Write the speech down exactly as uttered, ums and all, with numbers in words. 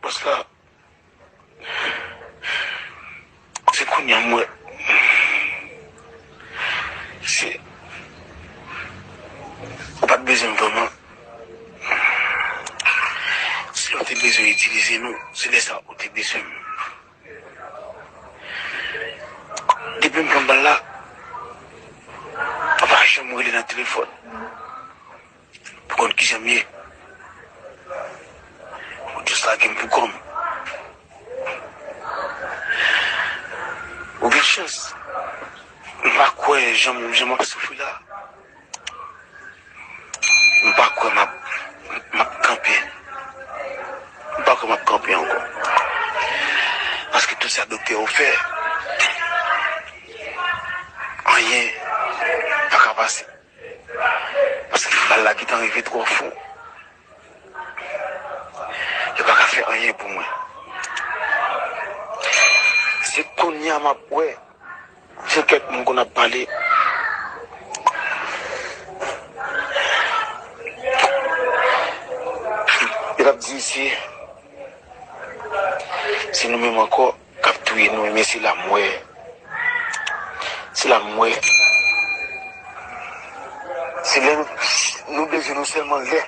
Pòs la, se kounye a m wè. Se, ou pa t bezwen m vrèman. Si w te bezwen itilize nou, se lè sa ou te bezwen m. Depi m pran bal la, ou pa janm rele nan telefòn pou konn kijan m ye. Ou jis lage m pou kò m. Ou gen chans. M pa kwè jan m, jan m ap soufri la. M pa kwè m ap, m ap kanpe. M pa kwè m ap kanpe ankò. Paske tout sa doktè yo fè, anyen pa ka pase. Paske bal la gentan rive twò fon. Yo pa ka fè anyen pou mwen. Se kounye a m ap wè. Se kèk moun konn ap pale. Yo t ap di se, se nou menm ankò k ap touye nou, men se la m wè. Se la m wè. Se lè nou, nou bezwen nou sèlman lè.